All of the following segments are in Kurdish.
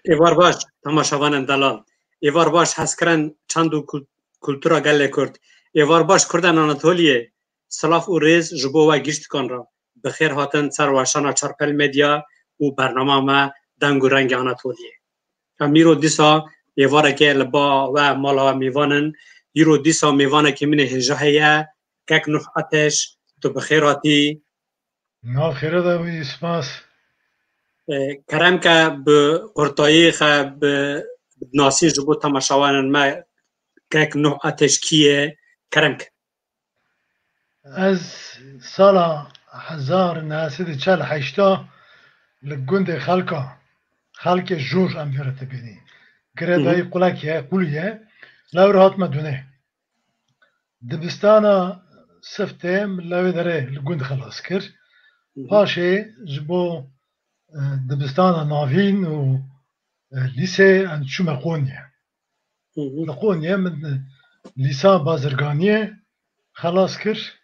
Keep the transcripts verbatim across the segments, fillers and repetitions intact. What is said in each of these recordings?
Êvar baş, temaşevanên delal. Êvar baş, hezkirin çand û kul-, kultura gelê Kurd. Êvar baş, Kurdên Anatoliyê, silav û rêz ji bo we giştikan re. Bi xêr hatin ser weşana Çarpel Medya û bernama me Deng û Rengê Anatoliyê. Em îro dîsa êvareke li ba we mala we mêvan in. Îro dîsa mêvanekî min ê hêja heye, kek Nuh Ateş, tu bi xêr hatî. Nav xêre de bî, spas. E, kerem ke bi qurtayî xe bi, bi nasîn ji bo temaşevanên me kek Nuh Ateş kî ye, kerem ke. Ez sala hezar neh sed û çel heşta li gundê Xelka, Xelkê Jor em vê re tibînî. Girêdayî Hı hı. Qulekê, Qulî ye. Lewr hatime Dunê. Dibistana siftê min lewê derê li gund xelas kir. Hı hı. Paşê ji bo, e, dibistana navîn û, e, lîsê em çûme Qonyê. Hı hı. Li Qonyê min, e, lîsa bazirganiyê xelas kir.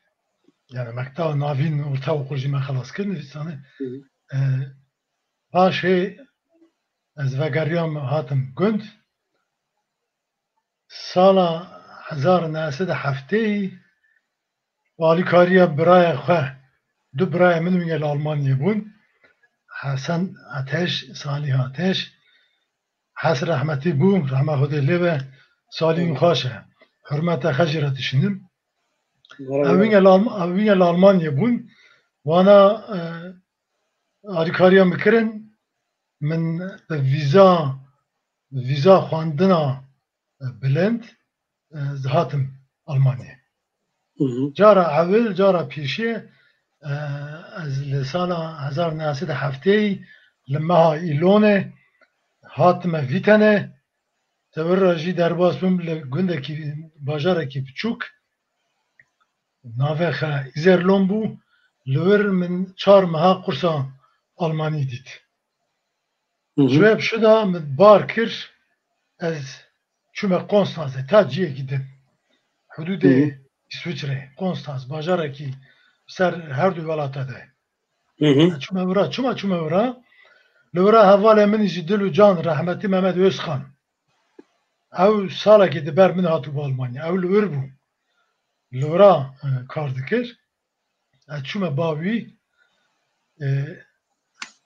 Yani mekteba navîn, orta okul jî me xelas kir, lîsanê. Hı hı. E, paşê ez vegeriyam hatim gund. Sala hezar neh sed û heftê bi alîkariya birayê xwe, du birayê min wî li Almanyayê bûn. Hesen Ateş, Salih Ateş, Hes rehmetî bû, rehma Xwedê lê be, Salih Hı. xweş e. Hurmeta xwe jî re dişînim. Merhaba. Ew wî li Alm-, ew wî li Almanyayê bûn. Wana, e, alîkariya min kirin, min bi vîza, vîza xwendina, e, bilind, e, hatim Almanyayê. Hı hı. Cara ewil, cara pêşî, e, ez li sala hezar neh sed û heftê li meha Îlonê hatime Vîtenê. Te wir re jî derbas bûm li gundekî, bajarekî biçûk. Navê xwe Îzerlon bû. Li wir min çar meha qursa Almanî dît. Hı hı. Ji wê pişû de min bar kir, ez çûme Konstanzê, ta ciyekî din. Hudûdê Hı hı. Îswîçrê, Konstanz, bajarekî ser her du welata de. Hı hı. Ez çûme wira, çima çûme wira? Li wira hevalê min jî dil û can, rehmetî Mehmet Özkan. Ew salekî di ber min hatibû Almanya. Ew li wir bû. Li wira, e, kar dikir. Ez çûme ba wî, e,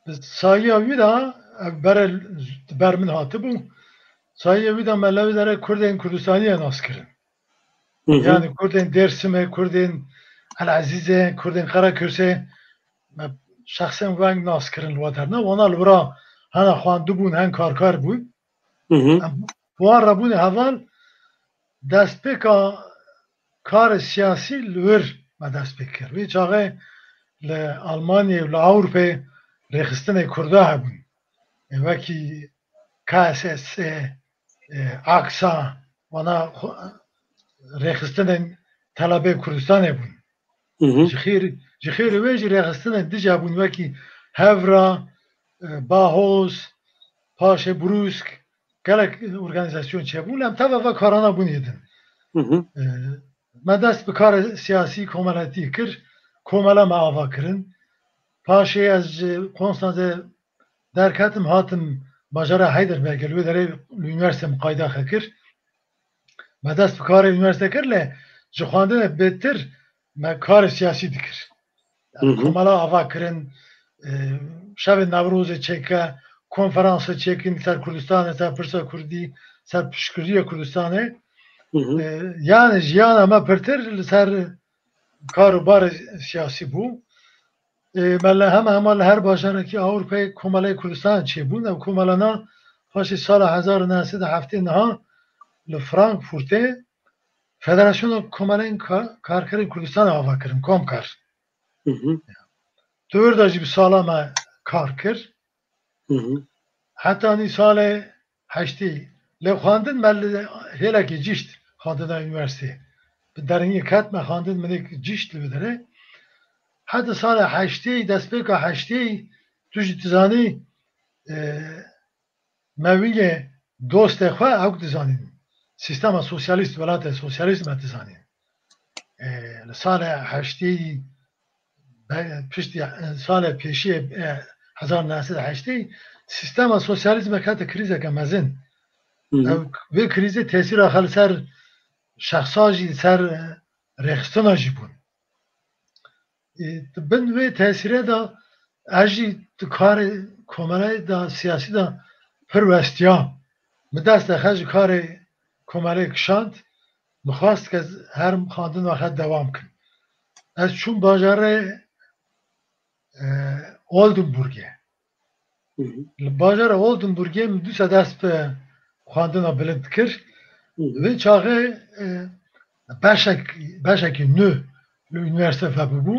bi sayiya wî de, ev bere, ber min hatibû, sayiya wî de me lewê derê Kurdên Kurdistaniyê nas kirin. Hı hı. Yani Kurdên Dêrsimê, Kurdên El Ezîzê, Kurdên Qerekirsê, me şexsen weng nas kirin li we derna. Wana li wira hena xwendibûn, hen karkar bûn. Hı hı. Em bi wan re bûne heval, destpêka karê siyasî li wir me dest pê kir. Wê çaxê li Almanyayê û li Ewropê rêxistinê Kurda hebûn. E, wekî K S S, e, Aksa, wana xwe-, rêxistinên telebê Kurdistanê bûn. Hı hı. Ji xêr, ji xêrê wê jî rêxistinên dî jî hebûn, wekî Hevra, e, Bahoz, paşê Brûsk, gelek organîzasyon çêbûn, lê em teva ve karana bûn yê din. Hı hı. E, me dest bi karê siyasî komeletî kir, komela me ava kirin. Paşê ez ji Konstanzê derketim, hatim bajara Heidelbergê, li wê derê li unîversîte min qayda xwe kir. Me dest bi karê unîversîte kir, lê ji xwendinê bêtir me karê siyasî dikir. Yani Hı hı. komela ava kirin, e, şevê Newrozê çêke, konferanse çêkin ser Kurdistanê, ser pirsa Kurdî, ser piştgiriya Kurdistanê. Hı hı. E, yani jiyana me pirtir li ser kar û barê siyasî bû. E, me li hema hema li her bajarekî Ewropayê komeleyê Kurdistanê çêbûn. Ev komelana paşê sala hezar û neh sed û heftê niha li Frankfurtê Federasyona Komeleyên Ka-, Karkerên Kurdistanê ava kirin, Komkar. Hı hı. Tu wir de jî bi sala me kar kir. Hı hı. Heta nî salê heştê. Lê xwendin me li hêlekê cîşt xwendina unîversîtê. Bi deringî ket me xwendin, min ê cîşt li bidirê. Heta salê heştê, destpêka heştê, tu jî dizanî, e, me wî yê dostê xwe ewk dizanîn. Sîstema sosyalîst, welatê sosyalîst me dizanîn. E, li salê heştê, be-, piştî, e, salê pêşiyê, e, hezar neh sed û heştê, sîstema sosyalîzmek hate krîzeke mezin. Hı hı. Ev, vê krîzê tesîra xwe li ser şexsa jî, li ser, e, rêxistina jî bûn. E, di bin wê tesîrê de ez jî di karê komeleyê de, siyasî de pir westiya. Min dest xwe ji karê komeleyê kişand. Min xwest ke ez her xwendina xwe dewam kim. Ez çûm bajarê, e, Oldenburgê. Hı hı. Li bajara Oldenburgê min dîsa dest bi xwendina bilind kir. Hı hı. Vê çaxê, e, beşek, beşekî nû li unîversîte vebûbû.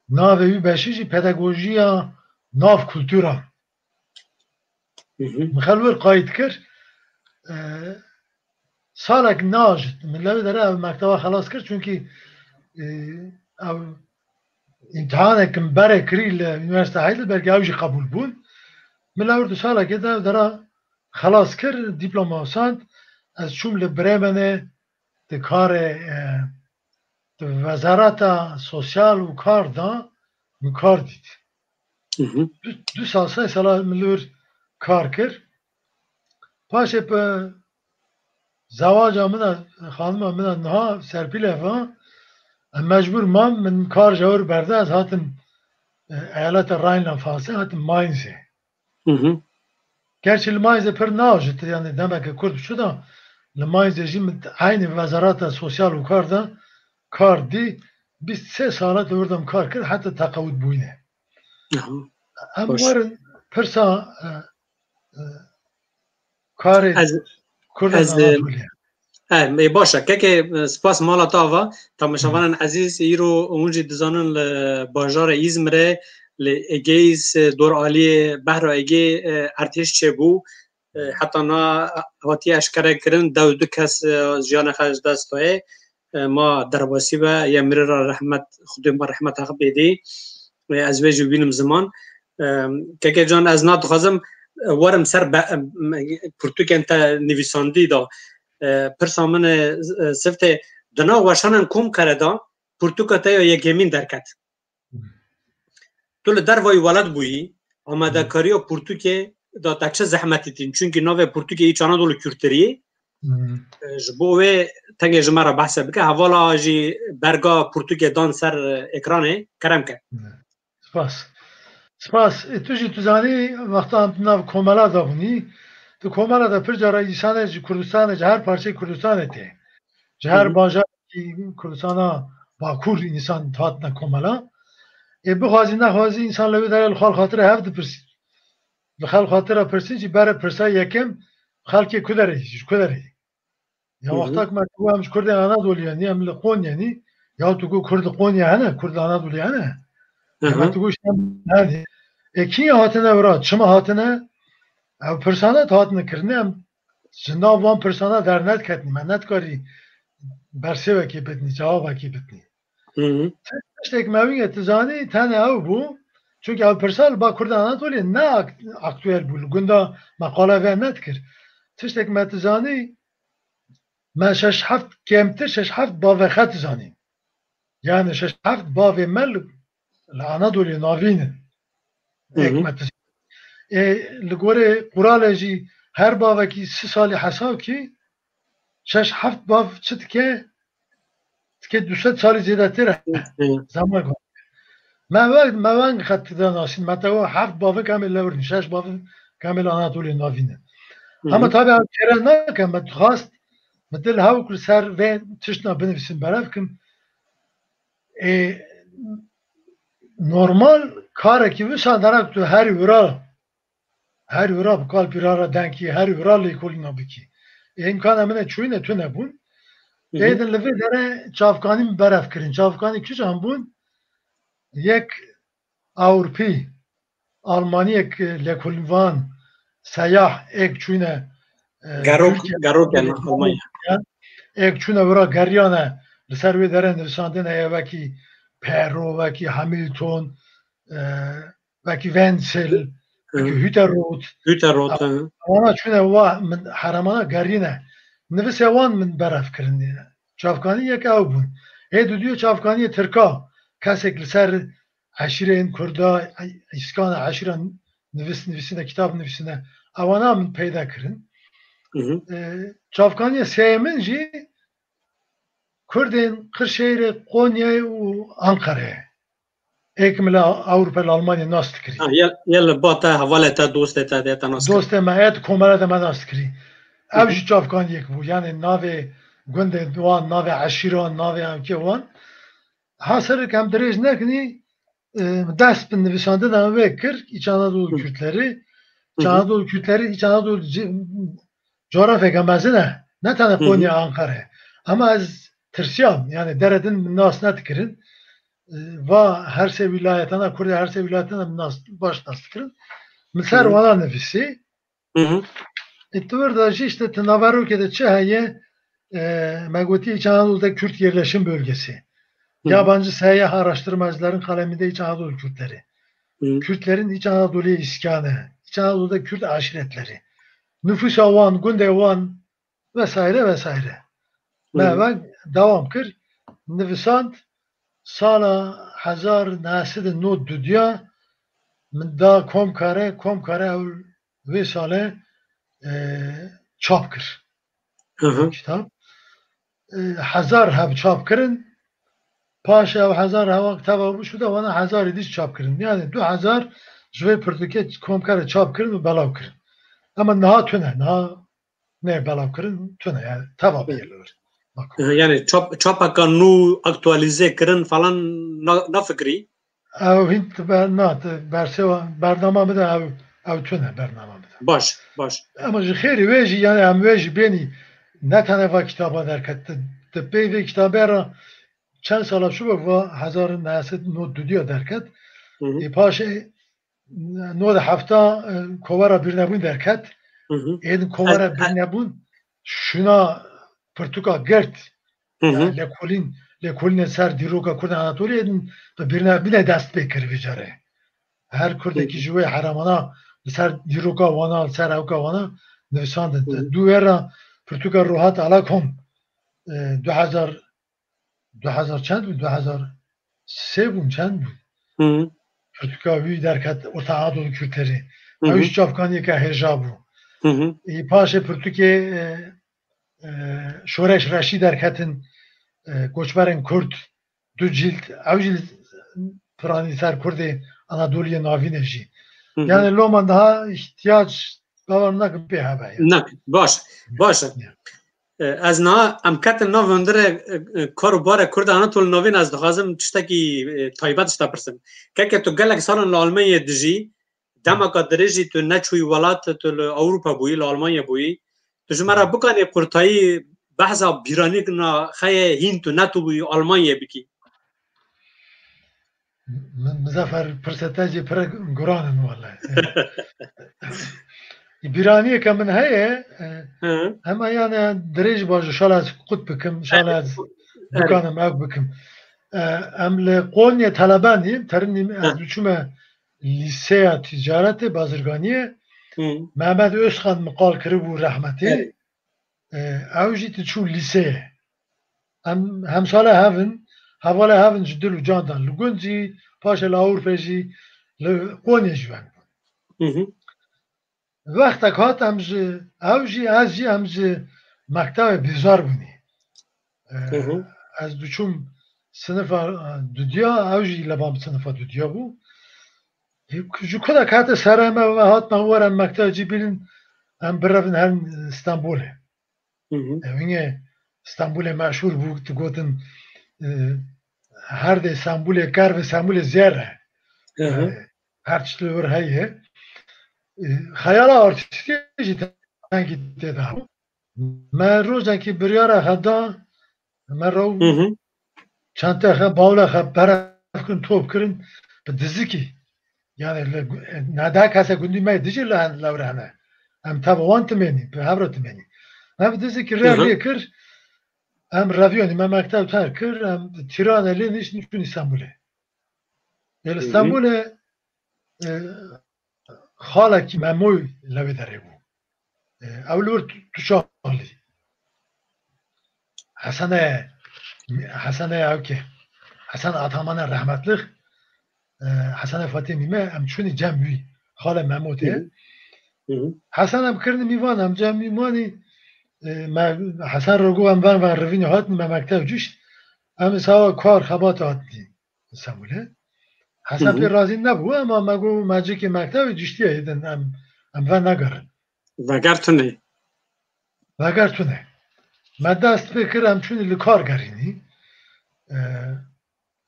Navê wî beşî jî pedagojiya nav kultura. Hı hı. Min xwe li wir qayît kir. E, salek neajot. Min li wê derê ev mekteba xelas kir, çunkî, e, ew îmtihanek min berê kirî li Unîversîteya Heidelbergê, ew jî qebûl bûn. Min li wir di salekê de ev dera xelas kir, dîploma sand. Ez çûm li Bremenê di karê, e, di Wezareta Sosyal û Kar de min kar dît. Hı hı. Du, du sal, sê sala min li wir kar kir. Paşê bi zewaca min a, xanima min a niha Serpîl e va, em mecbûr mam, min kar ji wir berde, ez hatim, e, eyaleta Rheinland-Pfalzê, hatim Mainzê. Hı hı. Gerçi li Mainzê pir neajot, yani demeke kurt çû da, li Mainzê jî min eynî Wezareta Sosyal û Kar de kar dî, bîst sê sala di wir de min kar kir, heta teqewit bûyînê. Aha. Em Baş. werin pirsa, e, e, karê Ez, Kurda ez, e, Anatoliyê. E, e, baş e. Keke, e, spas mala te ava. Temaşevanên ezîz, îro hûn jî dizanin li bajarê Îzmirê, li Egeis, e, dor aliyê Behra Egê, e, erdhêj çêbû. E, heta na hatiye eşkere kirin, deh û du kes, e, jiyana xwe ji dest daye. E, ma derbasî be, ya mirê re rehmet, Xwedê ma rehmet heq bêdî. E, ez wê jî bînim ziman. E, Keke can, ez na dixwazim, e, werim ser be, e, pirtûkên te nivîsandî da. E, pirsa min e, e, Siftê, di nav weşanên Komkare da pirtûka te ya yekemîn derket. Tu li dervayî welat bûyî, amadekariya pirtûkê da te çi zehmetî tîn? Çunkî navê pirtûkê Îç Anadolu Kürtlerî. Hmm. E, ji bo wê tengê ji me re behse bike. Hevala jî berga pirtûkê dan ser, e, ekranê. Kerem ke. Spas. Spas. E, tu jî tu zanî, wexta em di nav komela de bûnî, di komela de pir cara însanê ji Kurdistanê, ji her parçeyê Kurdistanê tê. Ji her Hı hı. bajar Kurdistana Bakur însan hatine komela. Ê bixwazî nexwazî însan li wê derê li xwe li xatirê hev dipirsî. Li xwe li xatira pirsî jî bere pirsa yekem, xelkê ku derê yî, ji ku derê yî? Ya Hı hı. wexta ku me tu em ji Kurdên Anadolî yenî, em li Qonyê yenî, ya tu ku Kurd li Qonyê hene, Kurd li Anadolî hene? Hı Ya me hı. tu ku işte hene. Ê kî hatine wira, çima hatine? Ev pirsana hatine kirine, em ji nav van pirsana dernedketî, me nedikarî bersêvekê bidinî, cewabekê bidinî. Hı hı. Tiştek me wî tu zanî, tene ew bû, çunke ew pirsa li ba Kurda Anatoliyê ne ak-, aktuel bû, li gunda me qala vê nedikir. Tiştek me tu zanî, me şeş heft kêmtir, şeş heft bavê xwe tu zanî. Yani şeş heft bavê me li, li Anadolê navîn in. Hı hı. Hikmet. Ê, li gorê quralê jî her bavekî sî salî hesab kî, şeş heft bav çi dike? Dike du sed salî zêdetir e. Hı hı. Zaman ku. Me ve, me veng xet de nasîn, me te heft bavin kamê lewrin, şeş bavin kamê Anatolê navîn e. Hı hı. Ama tabi ev kere nake, me dixwast, me dil hewk li ser vê tiştna binivîsin, berev kim. Ê, normal karekî wisa denek tu her wira, her wira bi kalpîra re denkî, her wira lêkolîna bikî. Ê, îmkana min e çûyîne tune bûn. Hı hı. Ê din li vê derê çavkanî min berev kirin. Çavkanî kîjan bûn? Yek Ewropî, Almaniyek, e, lêkolînvan, seyah, êk çûne, e, Gerok, Tirkiye, gerok yani Almanya. Êk çûne wira geriyane, li ser wê derê nivîsandine, ê wekî Perro, wekî Hamilton, e, wekî Wenzel, Hı. wekî Hütterot. Hütterot, hı. Wana çûne wa min heremana geriyne. Nivîsê wan min berev kirin. Çavkanî yek ew bûn. Ê duduyê çavkaniyê Tirka, kesek li ser eşîrên Kurda, îskana eşîra nivîs-, nivîsîne, kitab nivîsîne. Ewana min peyda kirin. Hı hı. E, çavkaniyê sêyê min jî Kurdên Qirşehîrê, Qonyayê û Ankarayê. Ê ki min li Ewropa, li Almanya nas dikirî. Ha, ya, ya li ba te, hevalê te, dostê te, dê te nas kir. Dostê me, ya di komele de me nas dikirî. Ew Hı hı. jî çavkaniyek bû. Yani navê gundê wan, navê eşîran, navê evkê wan. Haserek em dirêj nekinî, e, dest bi nivîsandina wê kir, Îç Anadolu Hı. Kürtleri. Hı Îç hı. Anadolu Kürtleri, Îç Anadolu ci-, coğrafyeke mezin e. Ne tane Hı hı. Konya, Ankara. Ama ez tirsiyam, yani dere din min nas nedikirin. E, va her sê wîlayetana, Kurdê her sê wîlayetana min nas, baş nas dikirin. Min ser Hı hı. wana nivîsî. Hı hı. E, tu vir de jî işte tu naverokê de çi heye? E, me gotiye İç Anadolu'da Kürt yerleşim bölgesi. Hı hı. Yabancı seyyah araştırmacıların kaleminde İç Anadolu Kürtleri. Hı hı. Kürtlerin İç Anadolu'ya iskanı, İç Anadolu'da Kürt aşiretleri, nüfusa wan, gundê wan vesaire vesaire. Hı hı. Me ve devam kir. Nivisand sala hezar neh sed û nod dudiya min da Komkare, Komkare ew vê sale, e, çap kir. Hı hı. Kitap. E, hezar heb çap kirin. Paşê ew hezar hewa kitaba bû, şû de wana hezarê dî çap kirin. Yani du hezar ji vê pirtûkê Komkare çap kirin û belav kirin. Ama niha tune, niha ne belav kirin, tune yani teva bûye li vir. Bak. Hı, yani çap, çapeka nû aktualize kirin falan na, nafikirî? Ew hîn tu ber-, na, tu bersê wa-, bernama bide, ew, ew tune bernama bide. Baş, baş. Ama ji xêrî wê jî, yani em wê jî bênî, ne tene va kitaba derket. Tu, tu pey vê kitabê re çend sala şû be va hezar neh sed nod dudiya derket. Hı hı. Ê paşê nod hefta, e, kovara birnebûn derket. Hı hı. Êdin kovara Ez, ez birnebûn şuna pirtûka girt. Hı hı. Yani lêkolîn, lêkolînê ser dîroka Kurdên Anatoliyê êdin bi birnebûnê dest pê kir vî carê. Her Kurdekî Hı hı. ji wê heramana li ser dîroka wana, li ser ewka wana nivisandin. Hı hı. Du wê re pirtûka Rohat Alakom, e, du hezar du hezar çend bû? Du hezar sê bûn, çend bû? Hı. Pirtûka wî derket Orta Anadolu Kürtleri. Hı hı. Ew jî çavkaniyeke hêja bû. Hı hı. Ê, paşê pirtûkê, e, e, Şoreş Reşî derketin, e, Koçberên Kurd, du cîld, ew jî piranî ser Kurdê Anadoliyê Navînê jî. Hı hı. Yani loma daha ihtiyac Bawer nakim pê hebe ya. Nak, baş, baş. Ya. E, ez niha em ketin nav hundirê, e, e, kar û barê Kurd Anatol navîn ez dixwazim tiştekî, e, taybet ji te pirsim. Keke tu gelek salan li Almanyayê dijî, demeka dirêjî tu neçûyî welat, tu li Ewropa bûyî, li Almanya bûyî. Tu ji me re Hı. bikanî qurtayî behsa bîranîkirina xeyê hîn tu netûbûyî Almanyayê bikî? Mi-, Mizafar, pirsa te jî pire guran in wele. Bîraniyeke min heye, e, Hı. hema yani dirêj ba ji şala ez qut bikim, şala ez Evet. bikanim ev bikim. E, em li Qonyê telebenî, terinî Hı. ez diçûme lîseya ticaretê, bazirganiyê. Hı. Mehmet Özkan min qal kiribû rehmetî. Evet. E, ew jî diçû lîseyê. Em hemsala hev in, hevala hev in ji dil û can de. Li gund jî, paşê li Ewropê jî, li Qonyê jî weng bûn. Hı hı. Wextek hat em ji, ew jî, ez jî, em ji mektebê bêzar bûnî. E, Hı hı. ez diçûm sinifa, e, dudiya, ew jî li ba min sinifa dudiya bû. Ji ku de kete serê me ve hatme were mektebê cî bînin, em birevin herin Stenbolê. Hı hı. Ew yine Stenbolê meşhûr bû, digotin, e, herdê Stenbolê, kervê Stenbolê zêr e. Hı hı. E, her tişt li wir heye. E, xeyala artîstî jî dengî tê de. Me rojekî biryara xwe da, me rew Hı hı. çente xwe, bawle xwe berev kirin, top kirin bi dizikî. Yani li gu-, neda kese gundî me dijî li hen-, lewre hene. Em teva wan timênî, bi hev re timênî. Me bi dizikî Hı hı. reviyê kir, em reviyonî, me mekteb terk kir, em tîranê lê niştin çûn Îstanbulê. Ê li Hı hı. Stenbolê, e, xalekî Memoy lewê derê bû. E, ew li wir tu, tu çaxlî. Hesene, Hesene ew ke, Hesen Atamanê rehmetlix, e, Hesene Fatîmî me, em çûnî cem wî. Xalê Memo tê. Hesen em kirin mîvan, em cem mîvanî, e, me, Hesen re got em van van rivînê hatin me mektev cuşt. Em ê sawa kar xebat hatin Îstanbulê. Hesen pê razî nebû, ema me got me cikê mektevê cuştiye, hêdin em, em venegerin. Veger tune. Veger tune. Me dest pê kir, em çûnî li kar gerînî. E,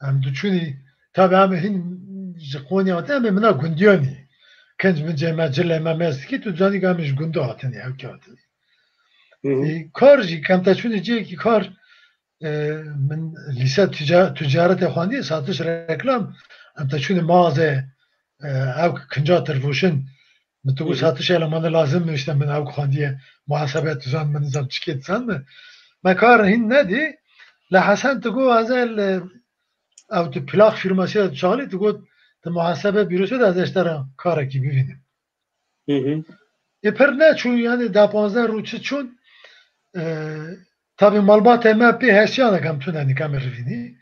em diçûnî, tabi em ê hîn ji Qonyê hatin, em ê mina gundiyanî. Kinc mincê me, cilê me mez dikî, tu zanî em ê ji gundî hatinî, ew kê hatinî. E, kar jî, kem te çûnî cihekî kar, e, min lîse tica-, ticaretê xwendiye, satiş reklam, em te çûnî mağazê, e, ew kinca tirvoşin, min tu got satişê elemanê lazim, işte min ew xwendiye, muhasebe, tu zan min nizam çikê tu zan mi? Me kar hîn nedî, le Hesen tu got ez ê li, ew tu plak firmasî de tu çaxlî, tu got tu muhasebe bîrosê de ez ê ji te re karekî bivînim. Ê pir neçû, yani da panzdeh rû çi çûn, e, tabi malbatê me pê hesiyanek em tune nî em ê rivînî.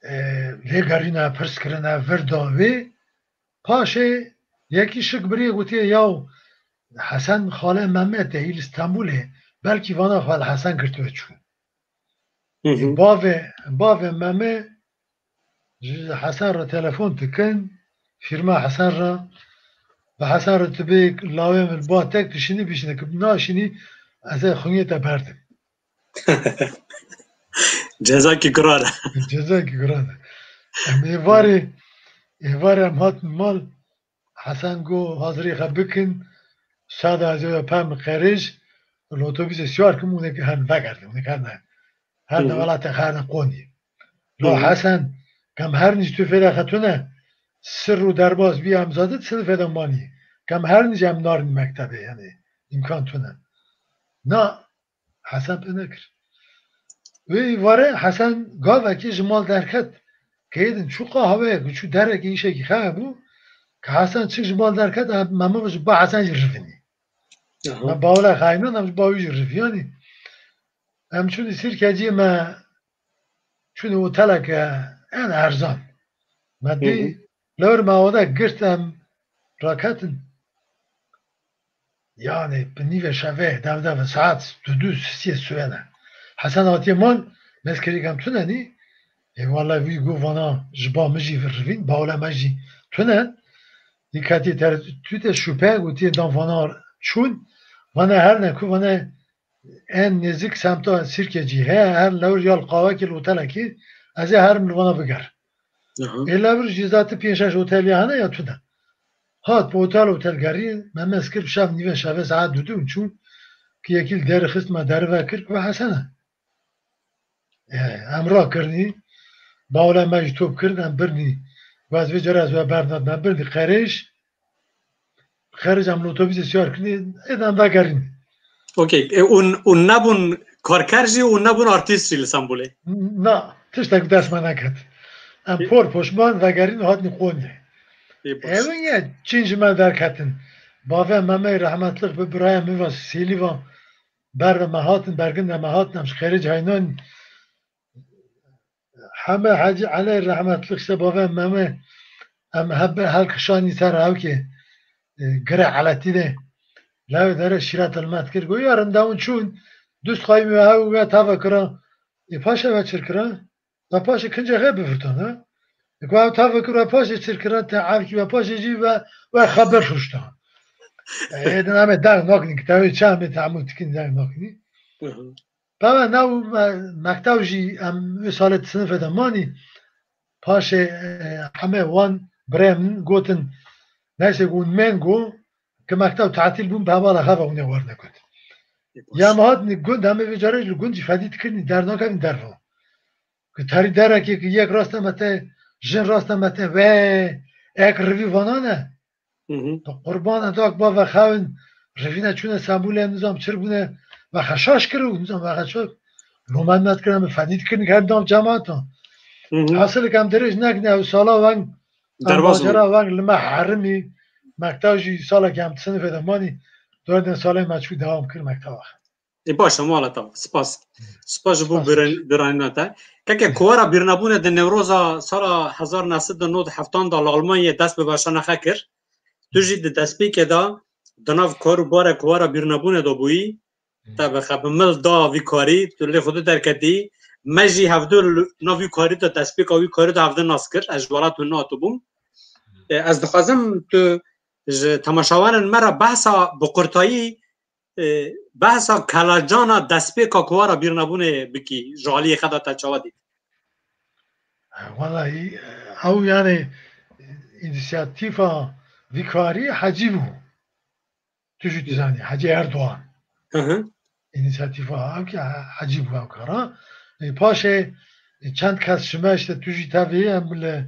E, lê gerîne, pirs kirine, vir da wê. Paşê yekî şik birî gotiye, yaw Hesen xalê Mehmet e, hî li Stenbolê, belkî vana xwe li Hesen girtiwe çû. Bavê, bavê Meme ji Hesen re telefon dikin, firma Hesen re, bi Hesen re tu bê lawê min ba tek dişinî bişine, ki naşinî ez ê xwînê te berdim. Cezakî giran e. Cezakî giran e. Em êvarê, êvarê em hatin mal, Hesen got hazirî xwe bikin, sada ez ê pem qerij, li otobusê siyar kim, hûn ê herin vegerdin, hûn ê herin, herin welatê xwe, herin Qonyê. Lo Hesen, kem herin ji tu fêda xetune, sir û derbas bî em zadit, sir fêda manî. Kem herin jî em narin mektebê, yani, îmkan tune. Na, Hesen pê nekir. Wê îvarê Hesen gavekî ji mal derket. Keyidin çû qahweyek û çû derekî îşekî xewe bû. Ke Hesen çik ji mal derket, em, Memo ji ba Hesen jî rivinî. Me bawle xaynan, em ji ba wî jî riviyanî. Em çûnî Sirkeciyê me çûnî oteleke en erzan. Me dî lewr me oda girt em raketin. Yani bi nîve şevê, dev dev saet du du sisiyê suwene. Hesen hatiye mal, mezkerî gam tune nî. Ê wala wî got vana ji ba min jî vir rivîn, bawle me jî tune. Dîkatî ter tu te şüphe gotiye dan vana çûn. Vana her ne ku vana en nêzik semta Sirkecî heye, her lewr ya li qawekî li otelekî, ez ê herim li vana biger. Ê lewr jî zati pênc şeş otelî hene ya tune. Hat bi otel otel gerî, me mez kir bi şev nîve şevê saet du du çûn ki yekî li derê xist me derive kir ku Hesen e. E, em rakirinî, bawle me jî top kirin, em birinî. Ku ez vê cara ez we bernat, me birinî qerêj. Xerij em li otobusê siyar kirinî, êdî em vegerîn. Okey. E, û, û nebûn karker jî û nebûn artîst jî li Stenbolê? Na, tiştek dest me neket. Em por poşman vegerîn û hatin Qonyê. Ê, baş. Ewin ye, çin ji me derketin. Bavê Memeyê rehmetlik bi birayê min ve Sêlî ve ber ve me hatin, bergin de me hatin, em ji Xêrê Ceynan. Heme Hacî Elê rehmetlik se bavê Meme, em hebe helkişanî ser hewkê, e, gire eletî de. Lewê dere şîret hilmet kir. Go ya rindewin çûn, dust qayîm ve hew ve tava kira. E, paşa ve çir kira. Ve paşa kince xe bivirtan, ha? E, ku ew tava kira, paşa çir kira, te evkî ve paşa jî ve, ve xeber ruştan. E, êdin em ê deng naknî, kitawê çi em ê tehmûl dikin deng naknî. Peve new me-, mektev jî em wê salê di sinifê de manî. Paşê, e, hemê wan birê min gotin, neyse, hûn mêngo, ki mektev tatîl bûn, bi hevala xev e, hûn ê werne got. Ya me hatin gund, em ê vê carê li gund jî fedî dikirin, dernakevin derve. Ki terî derekê ki yek raste me te, jin raste me te, ve ek rivî vanan e. Bi qurbana dak ba vexewin, rivîne çûne Stenbolê, nizam çir bûne, vexe şaş kir û nizam vexe şaş. Lomenmet kirin, bi fedî dikirin, her dam cemata. Hasil em dirêj nekine, ew sala weng, em bacera weng li me herimî, mektev jî salek em sinifê de manî, dördüncü salê me çû dewam kir mekteva. Ê, baş e, mala te. Spas. Spas ji bo biranîna te. Keke, ku wera bîrnebûne di Newroza sala hezar neh sed û nod û heftan de li Almanyayê dest bi veşana xwe kir. Tu jî di destpêkê de di nav kar û barek wara bîrnebûnê de bûyî, te bi xebimil da vî karî, tu lê xwe tu derketî, me jî hevdu li nav vî karî de destpêka wî karî de hevdu nas kir, ez ji welat hûn nehatibûm. E, ez dixwazim tu ji temaşevanên me re behsa bi qurtayî, e, behsa kelacana destpêka ku wara bîrnebûnê bikî, ji aliyê xwe de te çawa dît? Wallahî, ew yani înisiyatîfa vî karî Hecî bû. Tu jî dizanî, Hecî Erdogan. Hı hı. Înisiyatîfa ew ki Hecî bû ew kara. E, paşê, e, çend kes ji me işte tu jî tevî em li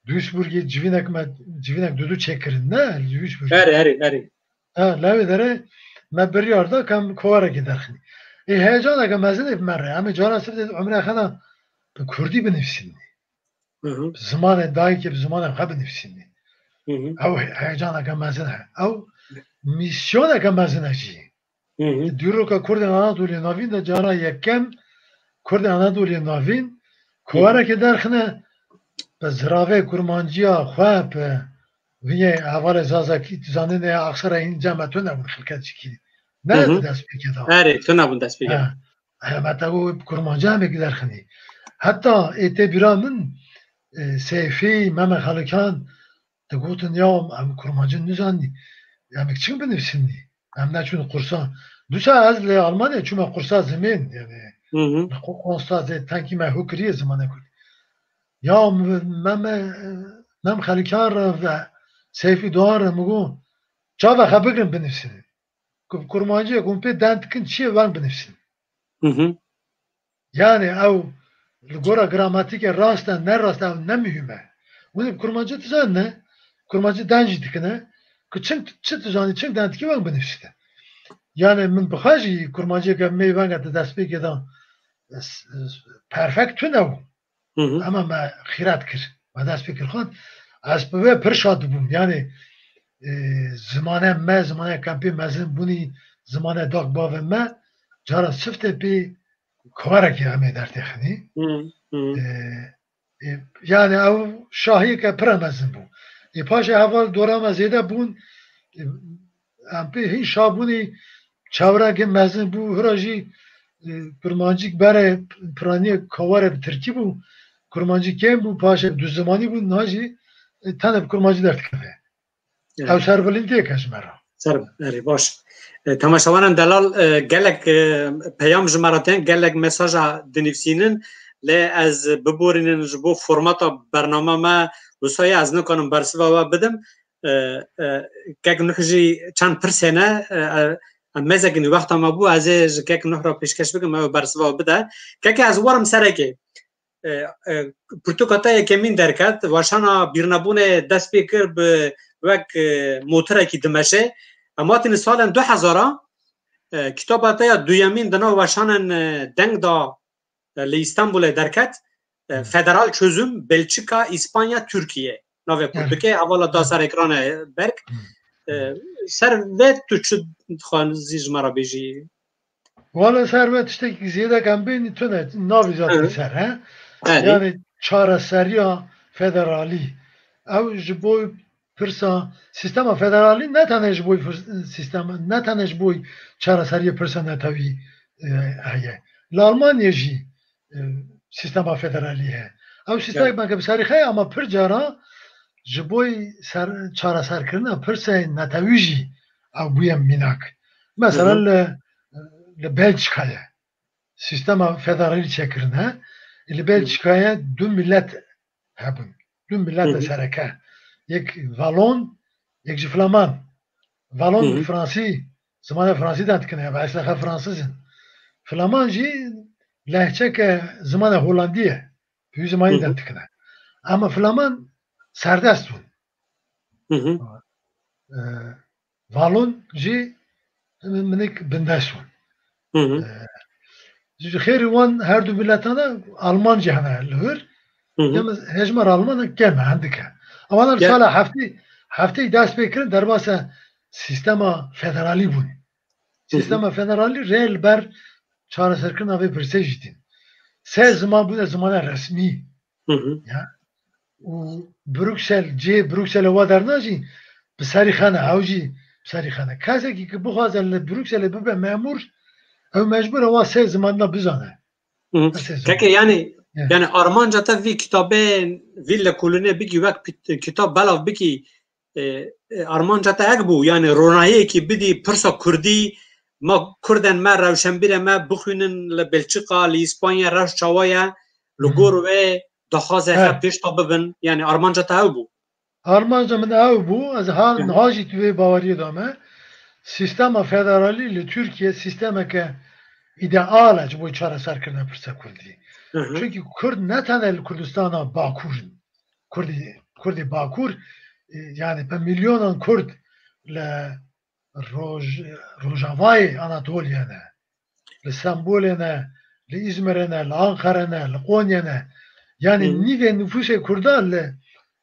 Duisburgê civînek me, civînek dudu çêkirin, ne? Li Duisburgê. Erê, erê, erê. Ha, lewê derê me biryar da ke em kowarekê derxinî. Ê heyecaneke mezin ê bi me re. Em ê cara sifte umre xwe de bi kurdî binivîsînî. Hı hı. Bi zimanê dayikê, bi zimanê xwe binivîsînî. Hı hı. Ew he- heyecaneke mezin e. Ew misyoneke mezin e jî. Hı hı. Dîroka Kurdên Anadolê Navîn de cara yekem Kurdên Anadolê Navîn kowarekê derxine, bi ziravê kurmanciya xwe, bi vinyê hevalê Zazakî, tu zanînê Axsera hîn cem me tune bûn xilket jî kî. Ne Hı hı. di destpêkê de. Erê, tune bûn destpêkê. Ha. Hemete û kurmancî hemêk derxinî. Heta ê tê bîra min, e, Seyfî, Meme Xalikan digotin ya em kurmancî nizanî. Em çi binivîsînî? Em neçûn qursa. Dûsa ez li Almanya çûme qursa zimên, yani Hı hı. li qo-, qonsta zê tenkî me hû kiriye zimanê kurdî. Ya Meme, Mem Xalikan re ve Seyfî Doğan re min got, çava xwe bigirin binivîsînin. Ku kurmanciyê ku hûn pê deng dikin çi ye, wan binivîsin. Hı hı. Yani ew li gora gramatîkê rast e, ne rast e, ew ne muhîm e. Hûn ê bi kurmancî dizanine, kurmancî deng jî dikine, ku çing, çi dizanî, çing deng dikî, wan binivîsine. Yani min bi xwe jî kurmanciyeke me venge di destpêkê de, s-, s-, perfekt tune bû. Hı hı. Ama me xîret kir. Me dest pê kir xwend. Ez bi wê pir şad dibûm. Yani, e, zimane me, zimane kempê mezin bûnî, zimane dok bavê me, cara siftê pê korekê em ê dertêxinî. Hı hı. E, e, yani ew şahiyeke pir mezin bû. Ê paşê heval dora me zêde bûn. E, em pê hîn şa bûnî, çawirekê mezin bû, hira jî, e, kurmancîk bere piraniyê kaware bi tirkî bû. Kurmancî kêm bû, paşê du zimanî bû, niha jî, e, tenê bi kurmancî derdikeve. Evet. Ew serbilindiyek e ji me re. Ser, erê, baş. E, temaşevanên delal, e, gelek, e, peyam ji me re tên, gelek mesaja dinivîsînin, lê ez biborînin ji bo formata bernama me wisa ye, ez nikanim bersiva we bidim. E, e, kek Nuh jî çend pirsê ne, e, e, em mezekî wexta me bû, ez ê ji kek Nuh re pêşkeş bikim, ew bersiva we bide. Kekê ez werim serekê. E, e, pirtûka te yekemîn derket, weşana bîrnebûnê dest pê kir bi wek, e, motirekî dimeşe. Em hatîne salên du hezar a, e, kitaba te ya duyemîn di nav weşanên, e, deng de, e, li Îstanbulê derket. E, Hı. Federal Çözüm, Belçika, Îspanya, Tirkiye. Navê Evet. pirtûkê hevala da Evet. ser ekranê berk. Hı. E, ser vê tu çi dixwazî ji me re bêjî? Wala ser ve tiştekî zêde kem bênî tune, navî zatî Hı. ser, he? Erê. Yani çareseriya federalî. Ew ji bo pirsa, sîstema federalî ne tenê ji bo fir-, sîstema, ne tenê ji bo çareseriya pirsa netewî, e, heye. Li Almanya jî, e, sîstema federalî heye. Ew sîstemeke Evet. bi serî heye, ama pir cara ji bo ser, çareserkirina pirsê netewî jî ew bûye mînak. Mesela Hı hı. li, li Belçikayê sîstema federalî çêkirine. Li Belçikayê du milet hebûn. Du milet Hı hı. sereke. Yek Valon, yek jî Flaman. Valon Hı hı. Fransî, zimanê Fransî deng dikine, ev eslexe Fransîz in. Flaman jî lehçeke zimanê Holandî ye. Bi wî zimanî Hı hı. deng dikine. Ama Flaman serdest bûn. Hı hı. E, Valon jî minik bindest bûn. Hı hı. E, ji xêrî wan her du miletana Alman jî hene li wir. Hı hı. Yalnız hejmara Almanan kêm e, hindik e. Ama wan Ya- sala heftê, heftê dest pê kirin derbasa sîstema federalî bûn. Hı hı. Sîstema federalî rê li ber çareserkirina vê pirsê jî tîn. Sê ziman bûne zimanê resmî. Hı hı. Ya. Û Bruksel, cihê Brukselê wa derna jî bi serî xene, ew jî bi serî xene. Kesekî ki bixwaze li Brukselê bibe memûr, ew mecbûr e wa sê zimanina bizane. Hı hı. Keke, yani, yani armanca te vî kitabê, vî lekolînê bikî, wek kitab belav bikî, e, e, armanca te hek bû, yani ronahiyekî bidî pirsa kurdî, ma kurdên me, rewşenbîrê me bixwînin li Belçika, li Îspanya, rewş çawa ye, li gor wê daxwazê xwe pêş de bibin, yani armanca te ew bû. Armanca min ew bû, ez ha niha jî di vê baweriyê de me. Sîstema federalî li Tirkiye sîstemeke îdeal e ji bo çareserkirina pirsa kurdî. Hı hı. Çunkî kurd ne tenê li Kurdistana Bakur in. Kurdî, Kurdê Bakur, e, yani bi milyonan kurd li Roj-, Rojavayê Anatoliye ne, li Stenbolê ne, li Îzmirê ne, li Anqere ne, li Qonye ne. Yani nîvê nifûsê Kurda li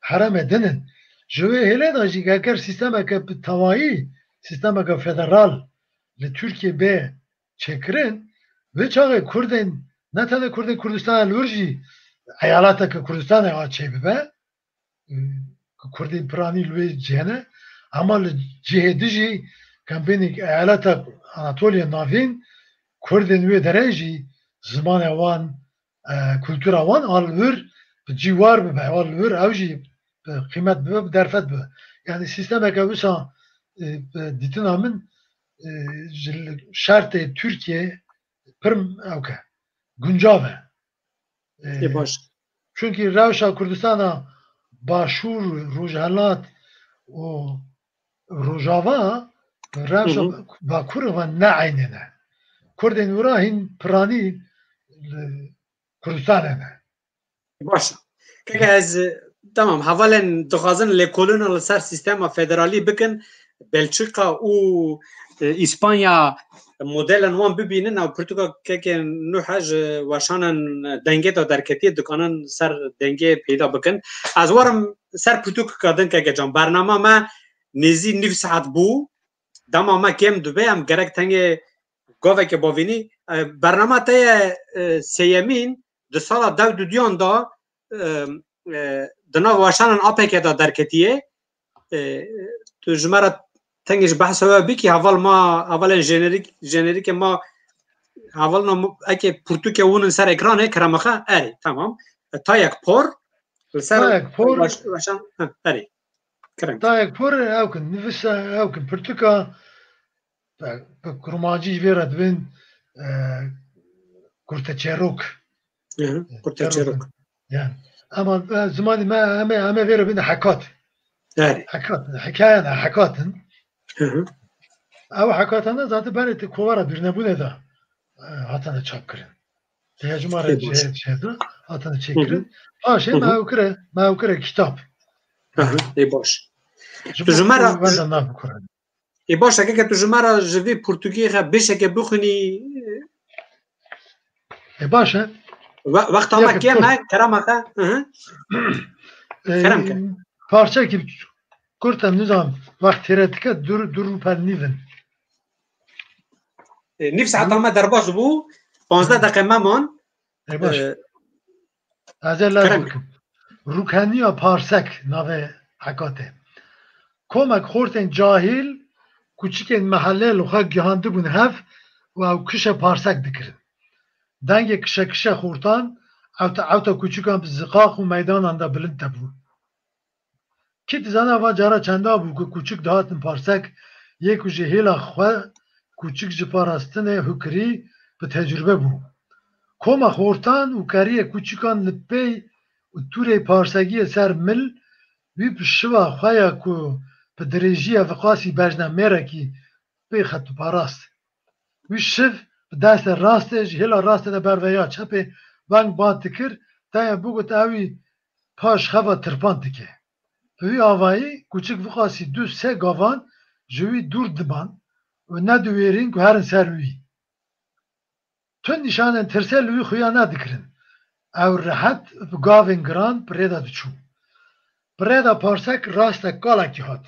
herêmê din in. Ji wê hêlê de jî eger sîstemeke bi tewayî, sîstemeke federal li Tirkiye bê çêkirin, vê çaxê Kurdên, ne tenê Kurdên Kurdistanê li wir jî eyaleteke Kurdistanê a çêbibe, e, Kurdên piranî li wê cihê ne, ama li cihê din jî kempênî eyaleta Anatoliya Navîn, Kurdên wê derê jî zimanê wan, e, kultura wan a li wir bi cî war bibe, a li wir ew jî bi qîmet bibe, bi derfet bibe. Yani sîstemeke wisa, e, bi dîtina min, e, ji şertê Tirkiye pir ewke, guncav e. Ê, baş. Çunkî rewşa Kurdistana Başûr, Rojhelat û Rojava, rewşa Bakur ve ne eynê ne. Kurdên wira hîn piranî li Kurdistanê ne. Baş e. Keke ez, e, tamam, hevalên dixwazin lêkolîna li ser sîstema federalî bikin, Belçika û, e, Îspanya modelên wan bibînin, ew pirtûka keke Nuh ji weşanên dengê de derketiye, dikanin ser dengê peyda bikin. Ez warim ser pirtûkeka din keke can. Bernama me nêzî nîv saet bû. Dema me kêm dibe, em gerek tengê gaveke bavînî. E, bernama te ye, e, sêyemîn, di sala dew dudiyan de, e, e, di nav weşanên A P K de derketiye. E, tu ji me re tengê ji behsa we bikî, heval ma, hevalên jenerîk, jenerîkê ma, hevalna mu-, eke pirtûkê hûn in ser ekranê, kerema xwe, erê, tamam. E, Tayek Por, li ser Tayek Por. Weş-, weşan, ha, erê. Kerem. Tayek Por, ew kin, nivîsa, ew kin, pirtûka, bi, bi kurmancî jî vê re dibên, e, Kurteçerok. Hı hı, Kurteçerok. Yani. Ama, e, zimanê me, em ê, em ê vê re bîne hekat. Yani. Hekat, hikaye ne, hekat in. Hı hı. Ew hekatane zaten berê te kovara birnebûne de, e, hatine çap kirin. Te hejmara Ê, baş. Cihê, cihê de hatine Hı hı. çêkirin. Paşê Hı hı. me ew kire, me ew kire kitap. Hı hı, ê, baş. Ji Tu ji bo me re, wenda nav bikurin. Ê, baş e, keke tu ji me re ji vê pirtûkê xe bêşeke bixwînî. Ê, baş e. We-, wexta me Yeke kêm kurt. e, kerema xe. Hı hı. Ê, Kerem ke. Parçekî kurt e, nizam, wext têre dike, dur, dur û pel nîv in. Ê, nîv saeta Hı. me derbas bû, panzdeh Hı. deqe me man. Ê, baş. Ê, Ez ê lez Kerem. bikim. Rûkeniya Parsek navê hekatê. Komek xortên cahîl, kuçikên mehellê li xwe gihandibûn hev û ew kişe parsek dikirin. Dengê kişe kişe xortan, ewte ewta kuçikan bi ziqaq û meydanan de bilind debû. Kî dizane va cara çenda bû ku kuçik dihatin parsek, yê ku ji hêla xwe kuçik ji parastinê hukirî bi tecrûbe bû. Koma xortan û keriyê kuçikan li pey û tûrê parsekiyê ser mil, wî bi şiva xwe ya ku bi dirêjiya viqasî bejne mêrekî pê xet û parast. Wî şiv bi destê rastê ji hêla rastê de berve ya çepê veng bat dikir, teye bigot ewî paş xeva tirpan dike. Bi wî avayî kuçik viqasî du sê gavan ji wî dûr diban û nediwêrîn ku herin ser wî. Tu nîşanên tirsê li wî xuya nedikirin. Ew rehet bi gavên giran bi rê de diçû. Bi rê de parsek rastek kalekî hat.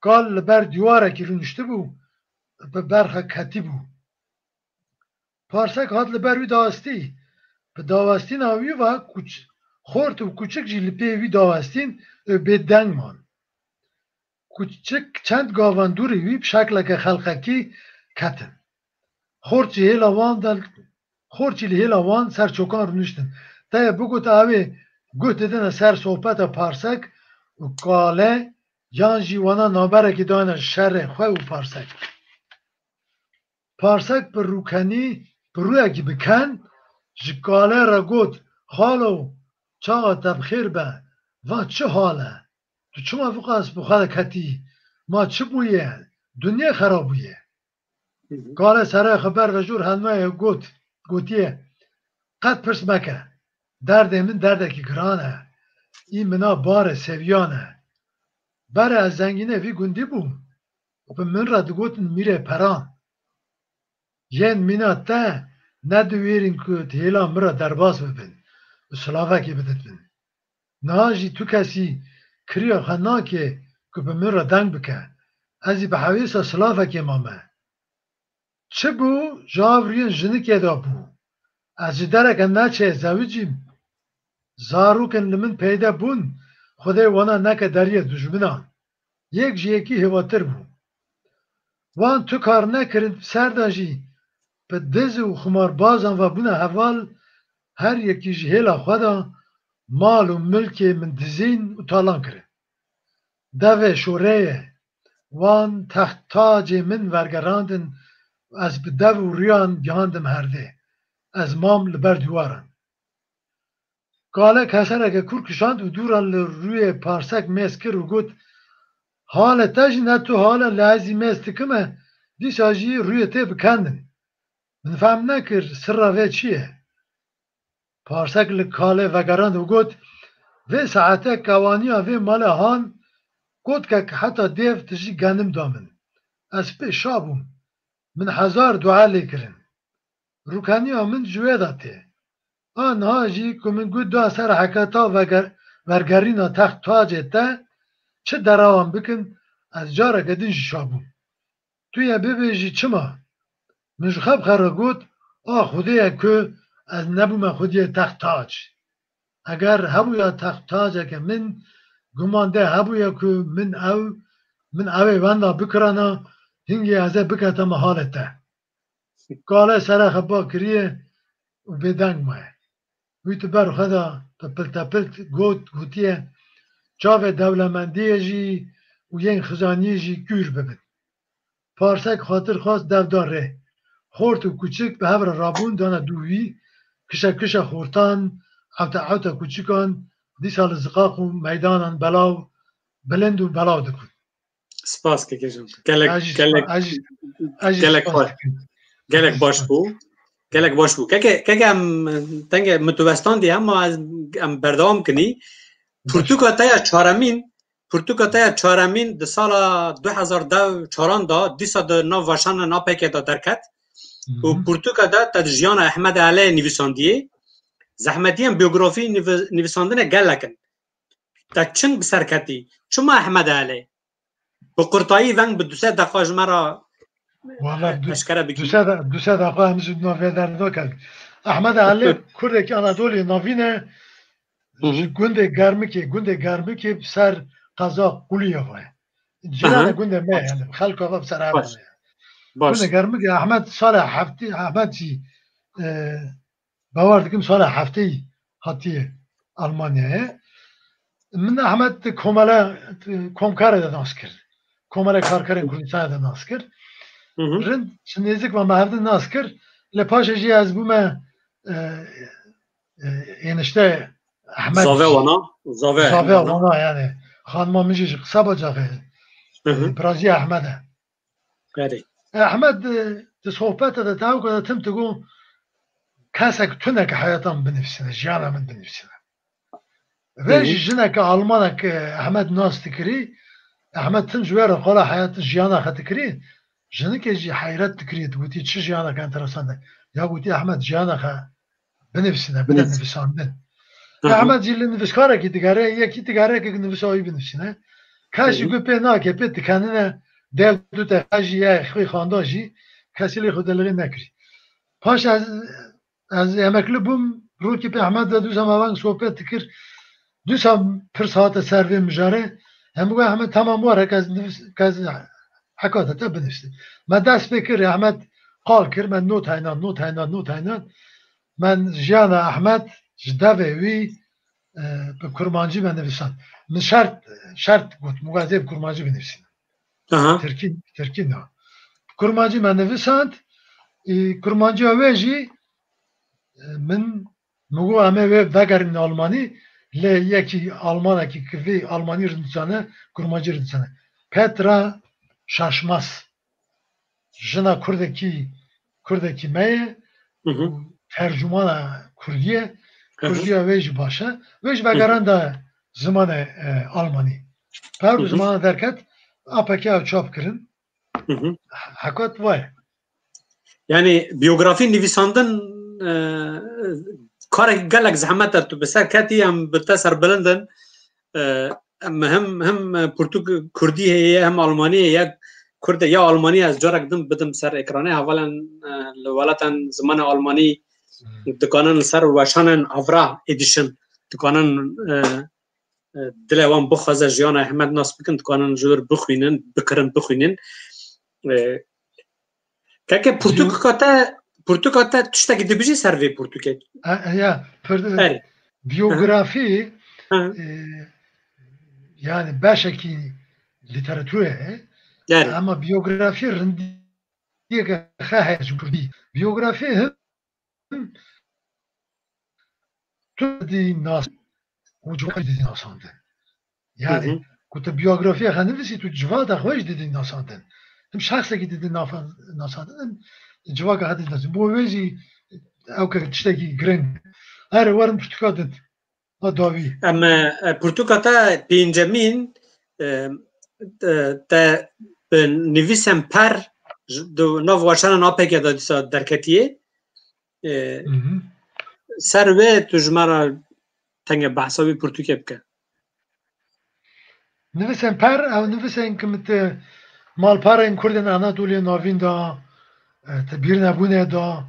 Kal li ber dîwarekî rûniştibû, bi berxa ketibû. Parsek hat li ber wî dawestî. Bi dawestîna wî ve kuç-, xort û kuçik jî li pê wî dawestîn û bêdeng man. Kuçik çend gavan dûrî wî bi şekleke xelqekî ketin. Xort jî hêla wan de, xort jî li hêla wan ser çokan rûniştin. Te yê bigot, ew ê guh didine ser sohbeta Parsek û Kale, yan jî wana navberekî dayne şerê xwe û Parsek. Parsek bi rûkenî, bi rûyekî bi ken ji Kale re got, "Xalo, çawa te bi xêr be? Va çi hal e? Tu çima viqas bi xwe de ketî? Ma çi bûye? Dinyê xera bûye?" Kale serê xwe ber ve jor henwaye got, gotiye, "Qet pirs meke. Derdê min derdekî giran e. Î mina barê seviyan e. Berê ez zengînê vî gundî bûm û bi min re digotin mîrê peran. Yên mîna te nediwêrîn ku di hêla min re derbas bibin û silavekê bidin min. Niha jî tu kesî kiriya xwe nake ku bi min re deng bike. Ez jî bi hewêsa silavekê mame. Çi bû, ji avriyên jinikê de bû. Ez ji dereke neçê zewicîm. Zarokên li min peyde bûn, Xwedê wana neke deriyê dijminan. Yek ji yekî hêvatir bû. Wan tu kar nekirin, bi ser de jî bi diz û xumarbazan ve bûne heval, her yekî ji hêla xwe de mal û milkê min dizîn û talan kirin. Devê şoreyê wan text tacê min vergerandin, ez bi dev û riyan gihandim herdê. Ez mam li ber dîwaran. Kale kesereke kûr kişand û dûra li rûyê Parsek mêz kir û got, "Halê te jî ne tu hal e, lê ez jî mêz dikime, dîsa jî rûyê tê bikendin. Min fehm nekir, sirra vê çi ye?" Parsek li Kalê vegerand û got, "Vê saete kewaniya vê malê han, gotkek heta dêv tijî genim da min. Ez pê şa bûm. Min hezar dua lê kirin. Rûkeniya min ji wê de tê. A niha jî ku min got da ser heketa veger-, vergerîna text tacê te, çi derewan bikin, ez careke din jî şa bûm. Tu yê bibêjî çima?" Min ji xwe bi xwe re got, "A Xwedê ye ku ez nebûme xwediyê text tac. Eger hebûya text taceke min, guman de hebûye ku min ew, min ew ê wenda bikirana, hingê ez ê biketime halê te." Kale sere xwe ba kiriye û bêdeng maye. Wî tu ber xwe de bi piltepilt got, gotiye, "Çavê dewlemendiyê jî û yên xizaniyê jî kûr bibin." Parsek xatir xwest dev da rê. Xort û kuçik bi hev re rabûn dane dû wî, kişe kişe xortan, ewte ewte kuçikan, dîsa li ziqaq û meydanan belav, bilind û belav dibûn. Spas keke Can. Gelek, Ez jî gelek, spa-, ez jî, ez jî gelek spas xweş. Dikim. Gelek Ez jî baş spas bû. Gelek baş bû. Keke, keke em tenge mitwestandî hema ez, em berdewam kinî. Baş. Pirtûka te ya çaremîn, pirtûka te ya çaremîn di sala du hezar dew çaran da, dîsa di nav vaşana na peyke de derket. Û Hı hı. Pirtûka de te di jiyana Ehmed Elê nivîsandiyê. Zehmetiyên biyografî nivi-, nivîsandine gelek in. Te çin bi ser ketî? Çima Ehmed Elê? Bi qurtayî veng bi du sed deqa ji me re Wala du, eşkere bikî. Du sed, du sed deqa em ji navê derdo ket. Ehmed Elê Kurdekî Anadolî navîn e, Hı hı. Ji gundê Germikê, gundê Germikê bi ser qeza Quliyeva ye. Cîranê Aha. Gundê me ye, Baş. Yani xelka ve bi ser hev Baş. Re ye. Baş. Gundê Germikê Ehmed sala heftê, Ehmed jî, e, bawer dikim sala heftê hatiye Almanyayê. Min Ehmed di komele, di komkarê de nas kir. Komele karkerên Kurdistanê de nas kir. Hı hı. Rind ji nêzik ve me hevdin nas kir. Lê paşê jî ez bûme, e, e, ênişte Ehmed Zave jî. Wana, zave Zave Ehmed wana. Wana yani. Xanima min jî ji Qisaba Caxê. Hı hı. E, Birazî Ehmed e. Erê. Ehmed, e, di sohbete de tewka de tim digo, kesek tuneke heyata min binivîsine, jiyana min binivîsine. Vê Hı hı. jî jineke Almanek, e, Ehmed nas dikirî, Ehmed tim ji wê re qala heyat jiyana xwe dikirî, jinikê jî heyret dikirî, dibûtî çi jiyaneke enteresan e. Ya gotî Ehmed jiyana xwe binivîsine, bide Binivîsine. Nivîsandin. Hı hı. Ehmed jî li nivîskarekî digere, yekî digere ke nivîsa wî binivîsine. Kes jî Hı hı. gu pê nake, pê dikenine, dev du deqa jî ye, xwê xanda jî, kesî lê xwe delixê nekirî. Paş ez, ez emeklî bûm, rokî pê Ehmed ve dûsa me veng sohbet dikir. Dûsa pirs hate ser vê mijarê, Em bû Ehmed, tamam, were, kes nivîs-, kes hekata te binivîsî. Me dest pê kir, Ehmed qal kir, me not heynan, not heynan, not heynan. Men jiyana Ehmed ji devê wî, e, bi kurmancî me nivîsand. Min şert, şert got, min got ez ê bi kurmancî binivîsînim. Aha. Tirkî, tirkî na. Bi kurmancî me nivîsand, e, kurmanciya wê jî, e, min, min got em ê wê vegerînin Almanî, lê yekî Almanekî ki vê Almanî rind dizane, kurmancî rind dizane. Petra Şaşmaz. Jina Kurdekî, Kurdekî me ye Hı hı. û tercumana Kurdî ye. Hı hı. Kurdiya wê jî baş e. Wê jî Hı hı. vegeranda zimanê, e, Almanî. Pevro Hı hı. zimana derket, A P K ew çap kirin. Hı hı. Hekat vay. Yani biyografî nivîsandin, e, karek gelek zehmet e. Tu bi ser ketî, em bi te serbilind in. E, em hem, hem pirtûk kurdî heye, hem almanî heye. Kurd e, ya almanî ez carek din bidim ser ekranê. Hevalên, e, li welatên zimanê almanî Hmm. dikanin li ser weşanên Avra Edition dikanin, e, e, dilê wan bixwaze jiyana Ehmed nas bikin, dikanin ji wir bixwînin, bikirin, bixwînin. E, Keke pirtûka te, pirtûka te tiştekî dibijî ser vê pirtûkê? E, e, ya, pir-, Erê. biyografî, Ha. e, yani beşekî lîteraturê ye. Erê. Ama biyografî rindiyeke xwe heye ji kurdî. Biyografî him tu didî nas û civakî didî nasandin. Yani, Hı hı. ku tu biyografiya xwe nivîsî, tu civata xwe jî didî nasandin. Him şexsekî didî nafa-, nasandin, him civaka xwe didî nasandin. Bo wê jî ew ke tiştekî giring. Erê, werin pirtûka din. Ha, dawî. Em, e, pirtûka te pêncemîn, e, e, te bi nivîsên per ji, di nav weşanên A P K de dîsa derketiye. E, Hı hı. ser wê tu ji me re tenge behsa wî pirtûkê bike. Nivîsên per, ew nivîsên ku min ti malperên Kurdên Anatoliya Navîn de, e, ti bîrnebûnê de,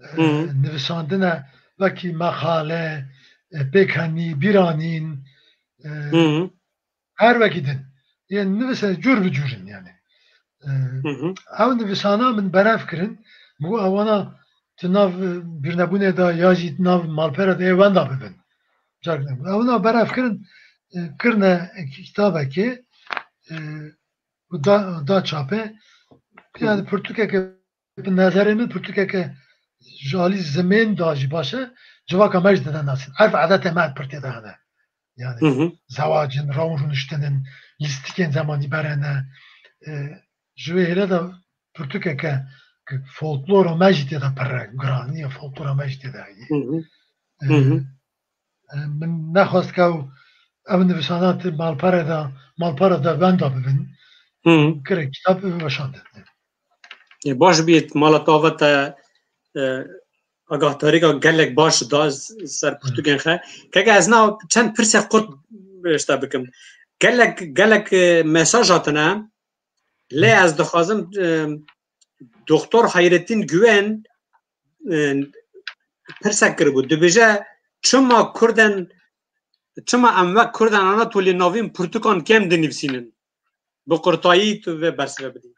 e, Hı hı. nivîsandine, wekî meqale, e, pêkenî, bîranîn, e, Hı hı. her wekî din. Yên nivîsên cûr bi cûr in yani. E, Hı hı. ew nivîsana min berev kirin, min got ewana tu nav, e, bîrnebûnê de ya jî nav malpera de ê wenda bibin. Carek ne. Ew nav berev kirin, e, kirine kitabekê, e, û da, da çapê. Yani Hı. pirtûkeke, bi nezerê min pirtûkeke ji alî zimên da jî baş e, civaka me jî dide nasîn. Erf edetê me pirtê de hene. Yani Hı hı. zewacin, rewin rûniştinin, lîstikên zemanî berene. E, ji wê hêle de pirtûkeke ki folklora me jî tê de pir e, giraniya folklora me jî tê de heye. Hı hı. E, Hı hı. e, min nexwest ke ew, ev nivîsana ti malpere de, malpere de wenda bibin. Hı hı. Gerek kitab bibe weşandin. Ê, baş bît, mala tava te, e, agahdarîka gelek baş da s-, ser Hı. pirtûkên xe. Keke ez na çend pirsek qurt ji te bikim. Gelek, gelek, e, mesaj hatine. Lê ez dixwazim, e, Doktor Hayrettin Güven, e, pirsek kiribû. Dibêje, çima Kurden, çima em wek Kurden Anatoliyê Navîn pirtûkan kêm dinivîsînin? Bi qurtayî tu vê bersive bidî.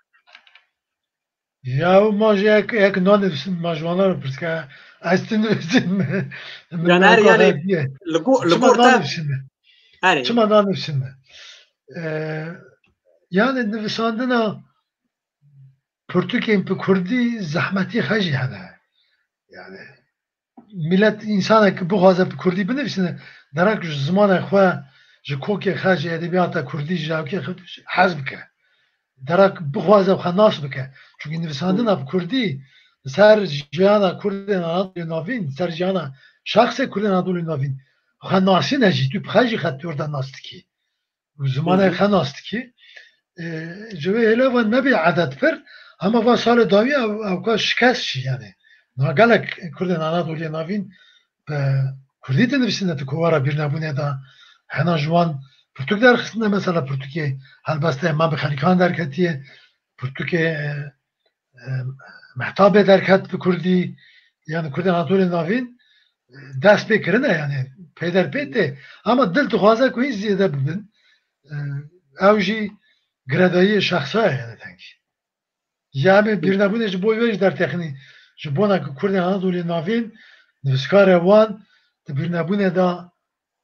Ya, ma jî yek, yek nanivîsin, ma ji wana re pirs ke, ez tu nivîsin. Min Yani her naka yanî hediye. li go-, li Çima gor te nanivîsin? Herê. Çima nanivîsin? E, yani nivîsandina pirtûkên bi kurdî zehmetî xwe jî hene. Yani milet, însanek bixwaze bi kurdî binivîsine, derek ji zimanê xwe, ji kokê xwe, ji edebiyata kurdî, ji hewkê xwe hez bike. Derek bixwaze xwe nas bike. Çünkü nivîsandina bi kurdî ser jiyana Kurdên Anadolê Navîn, ser jiyana şexsê Kurdên Anadolê Navîn xwe nasîne jî, tu bi xwe jî xwe tu orada nas dikî. Û zimanê Hı hı. xwe nas dikî. E, ji wê hêle ve nebî edet pir, hema va salê dawî ew, ew ka şikest jî yani. Na gelek Kurdên Anadoliyê Navîn bi Kurdî dinivîsine di kovara bîrnebûnê de. Hena ji wan pirtûk derxistine, mesela pirtûkê Helbestê Emam Xelîkan derketiye, pirtûkê, e, e, Mehtabê derket bi Kurdî, yani Kurdên Anatoliyê Navîn, e, dest pê kirine, yani pêder pê tê. Ama dil dixwaze ku hîn zêde bibin. E, ew jî girêdayiyê şexsa ye, yani tengî. Ya em ê bîrnebûnê ji bo wê jî dertexînî. Ji bona ku Kurdên Anadolê Navîn, nivîskarê wan, di bîrnebûnê de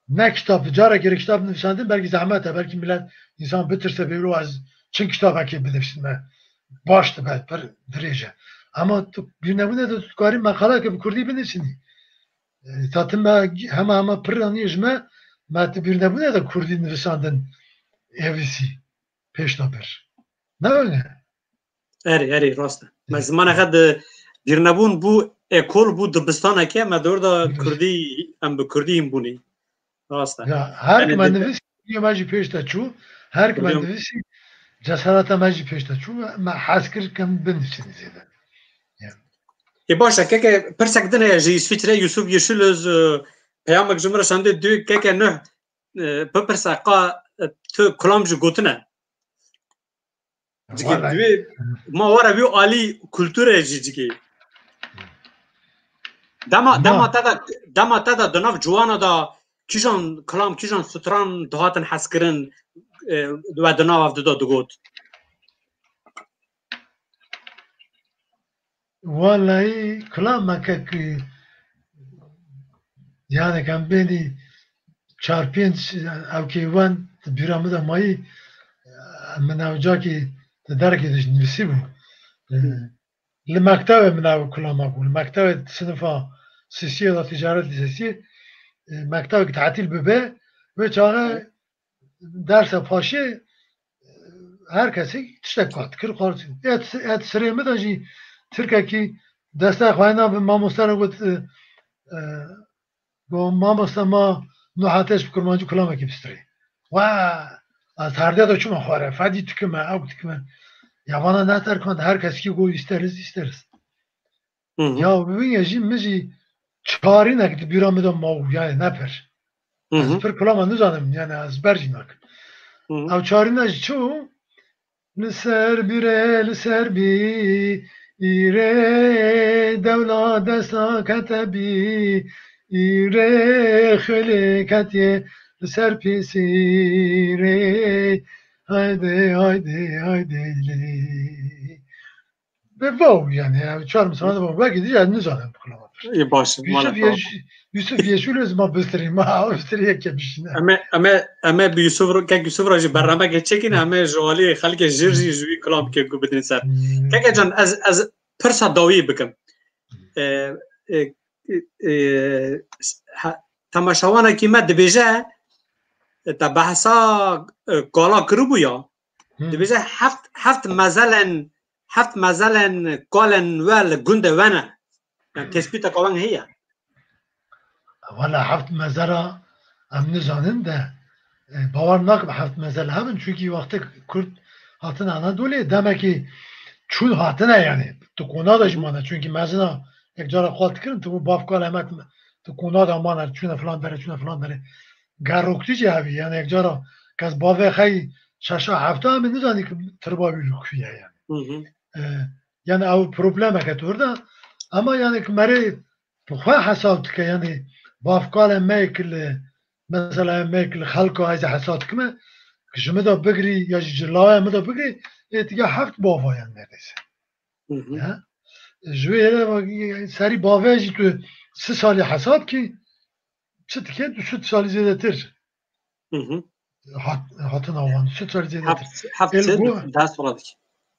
ne kitap, carekê re kitap nivîsandin, belkî zehmet e, belkî milet, însan bitirse, bê wilo ez çi kitabekê binivîsim, me baş dibe, pir dirêj e. Ama tu bîrnebûnê de tu dikarî meqaleke bi kurdî binivîsînî. E, ta tu me hema hema pir anî ji me, me tu bîrnebûnê de kurdî nivîsandin êvîsî pêş de bir. Ne wene? Erê, erê, rast e. Me zimaneke di bîrnebûn bû, ekol bû, dibistaneke, me dor da kurdî, em bi kurdî hîn bûnî. Rast e. Ya, her ki me nivîsî, me jî pêş de çû, her ki me nivîsî, cesereta me jî pêş de çû, me hez kir kem binivîsînî zêde. Ya. Ê, baş e, keke pirsek din heye ji Îsviçre, Yusuf Yeşilöz, e, peyamek ji min re şandê dû, keke nuh, e, bipirse ka, e, tu kulam jî gotine. Cikê Vallahi. Divê ma were wî alî kulturê jî cikê. Dema, Ma. dema te de, dema te de di nav ciwana de kîjan kilam, kîjan stran dihatin hezkirin, e, we di nav ev du de digot. Wellahî kilameke ku, yani, em bênî çar pênc ew kêvan di bîra min de mayî, min ew cakî di derekê de jî nivîsîbû. Li mektebê min ew kilama bû. Li mektebê sinifa sisiyê de, ticaret lisesiyê, e, mektebek tetil bibe, wê çaxê dersa paşê, e, her kesê tiştek kat kir, xwarin. Et, et sirê min de jî tirkekî destê xwe na bi mamoste re got, e, e, got, "Mamoste, ma Nuh Ateş bi kurmancî kulamekî bistirê." Wa, ez herdê de çûme xware, fedî dikime, ew dikime. Ya vana ne terkand, her kesî got, "Îsteriz, îsteriz." Hı hı. Ya bibîne jî, min jî çarînek di bîra min de mabû, yani ne pir. Hı hı. Ez pir kilama nizanim, yani ez ber jî nakim. Hı hı. Ew çarînek jî çi bû? Li ser bîrê, li ser bîrê, dewla desta kete bîrê, xêlê ketiye li ser pîsîrê. Haydi, haydi, haydi lê. Ve vaw, yani, yani çar misran de vaw. Belki de yani nizanim kilama pir. Ê, baş, Yusuf mala Yeş-, Yusuf Yeşil ez ma bistirî, ma bistirî yek bişine. Eme, eme, eme bi Yusuf Ro-, kek Yusuf Rajî bernameke çekîne, eme ji alî xelkê jir jî ji wî kilamkê ku bidin ser. Hmm. Keke can, ez, ez pirsa dawî bikim. E, e, e, e, ha, temaşevanekî me dibêje, e, te behsa, e, kala kiribû ya. Hmm. Dibêje heft, heft mezelên, heft mezelên kalên we li gundê we ne. Yani tespîteka wan heye. Wala heft mezela em nizanin de, e, bawer nakim heft mezel hebin, çünkü wextê Kurd hatin Anadolê, demekî çûn hatine yani. Tu kona da jî mane, çünkü mezina yek cara xwal dikirin, tu bû bav kal emet, tu kona da mane, çûne filan dere, çûne filan dere. Gerroktî jî hebî, yani yek cara kes bavê xey şeşa hefta em nizanî ki tirba wî li ku ye yani. Hı hı. E, yani ew problemeke tu orada, ama yani ki merê bi xwe hesab dike, yani bavkale me yek li, mesela me yek li xelka ez hesab dikime, ki ji min de bigirî ya jî ji lawê min de bigirî, ê dige heft bava yani neredeyse. Hı hı. Ya. Ji wê yere bak, serî bavê jî tu si salî hesab kî, çi dike, du sed salî zêdetir. Hı hı. Hat-, hatina wan, du sed salî zêdetir. Heft, heft Ê, li sed go-, dest vira dike.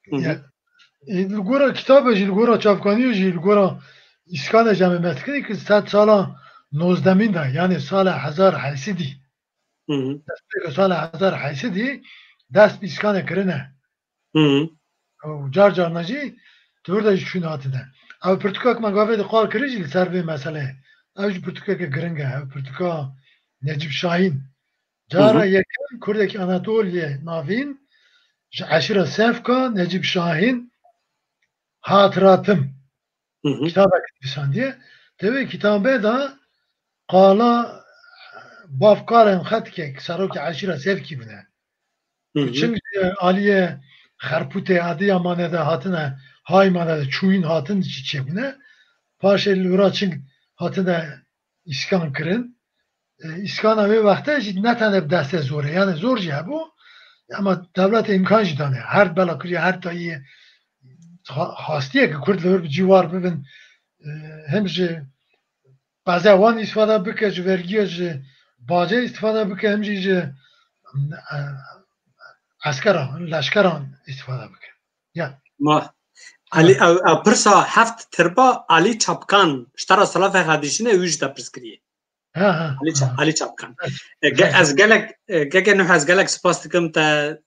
Hı hı. Ya, ê, li gora kitabê jî, li gora çavkaniyê jî, li gora îskanê jî em ê meskinî ki sed sala nozdemîn de, yani sala hezar heysedî. Hı hı. Destpêka sala hezar heysedî dest bi îskanê kirine. Hı hı. Û car carna jî tu de jî çûn hatine. Ew pirtûkek me gavê de qal kirî jî li ser vê meseleyê. Ew jî pirtûkeke giring e. Ew pirtûka Necîb Şahîn. Cara Hı hı. yekem Kurdekî Anatoliyê Navîn ji eşîra Sefka Necîb Şahîn Hatıratım. Hı hı. Kitabek nivîsandiye. Tevê kitabê de qala bavkalên xwe dike, serokê eşîra Sevkî bûne. Hı hı. Çing ji aliyê Xerpûtê, Adiyamanê de hatine, Haymane de çûyîn hatin jî çêbûne. Paşê li wira çing hatine îskan kirin. E, îskana wê wextê jî ne tenê bi destê zorê, yani zor jî hebû. Ama dewlete îmkan jî dane. Her bela kiriye, her tayî ha- hastiye ki Kurd li wir bi cî war bibin, e, hem ji qeze wan îstifade bike, ji vergiya ji bacê îstifade bike, hem jî ji, e, eskeran, leşkeran îstifade bike. Ya. Ma Elî, ew, ew pirsa heft tirba Elî Çapkan, ji te re silavek hadîşine, wî ji te pirs kiriye. Ha, ha, Elî Ça-, ha. Elî Çapkan. Evet. E, ge-, Evet. ez gelek, e, gege Nuh, ez gelek spas dikim te,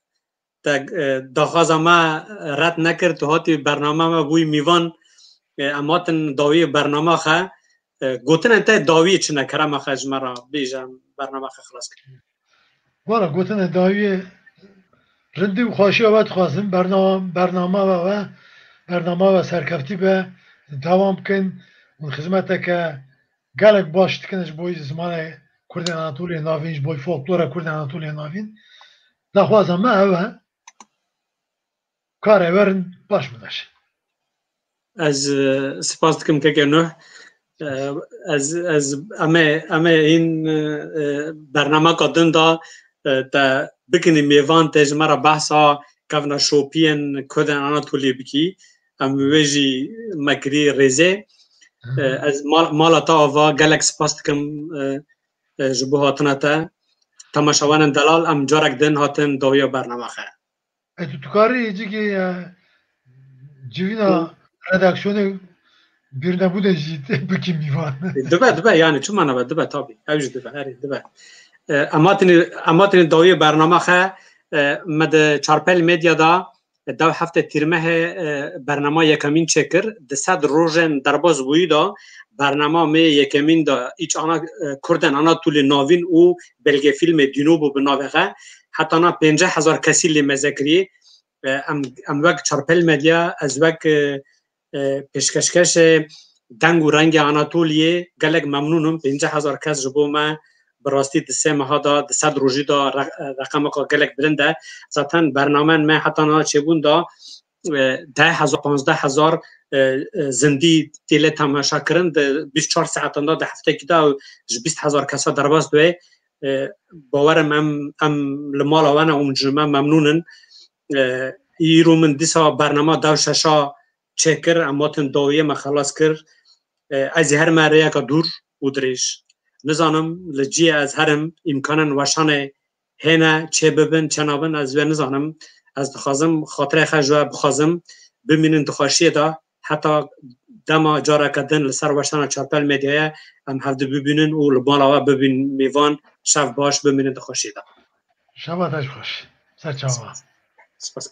te, e, daxwaza me red nekir, tu hatî bername me bûyî mîvan, e, em hatin dawiyê bernama xe, e, gotinên te dawiyê çi ne, kerema xe ji me re bêje, em bernama xe xilas kirin. Wala gotinê dawiyê rindî û xweşiya we dixwazim, bernama, bernama we, we, bernama we serkeftî be, dewam bikin û xizmeteke gelek baş dikin ji bo zimanê Kurdên Anatoliyê Navîn, ji bo folklora Kurdên Anatoliyê Navîn. Daxwaza me ew e. Karê we rind baş bimeşe. Ez, e, spas dikim keke Nuh. E, ez, ez, em ê, em ê hîn, e, bernameka din de, e, te bikinî mêvan, te ji me re behsa kevneşopiyên Kurdên Anatoliyê bikî. Em wê jî me kirî rêzê. Hı hı. E, ez mal-, mala te ava gelek spas dikim, e, e, ji bo hatina te. Temaşevanên delal, em carek din hatin dawiya bernama xe. E, tu dikarî cîkî, e, civîna Hı. redaksiyonê bîrnebûnê jî bikî mîvan. Dibe, dibe, yani çima nebe, dibe tabii. Ew jî dibe, erê, dibe. E, em hatinî, em hatinî dawiyê bernama xe, e, me di Çarpel Medya da, e, dew hefte tîrmehê, e, bernama yekemîn çêkir. Di sed rojên derbas bûyî da bernama me yekemîn da îç ana, e, Kurdên Anatolî Navîn û belgefîlmê Dîno bû bi navê xe. Hetana pêncî hezar kesî lê meze kiriye. E, em, em wek Çarpel Medya, ez wek, e, e, pêşkeşkeşê deng û rengê Anatoliyê gelek memnûn im. Pêncî hezar kes ji bo me bi rastî di sê meha de, di sed rojî de re-, reqemeka gelek bilind e. Zaten bernamen me heta niha çêbûn de, e, deh hezar, panzdeh hezar, e, e, zindî tê lê temaşa kirin. Di bîst çar saetan de, di heftekî de ew ji bîst hezar kesa derbas dibe. E, bawer im em, em li mala we ne û ji me memnûn in. E, îro min dîsa bernama dew şeşa çêkir, em hatin dawiyê me xelas kir. E, ez ê her me rêyeka dûr û dirêj. Nizanim li ciyê ez herim, îmkanên weşanê hêne, çê bibin, çê nabin, ez wê nizanim. Ez dixwazim xatirê xwe ji we bixwazim, bimînin di xweşiyê de, heta dema careke din li ser weşana Çarpel Medyayê em hevdi bibînin û li mala we bibin mêvan, şev baş, bimînin di xweşiyê de. Şeva te jî xweş. Ser çava. Spas. Spas.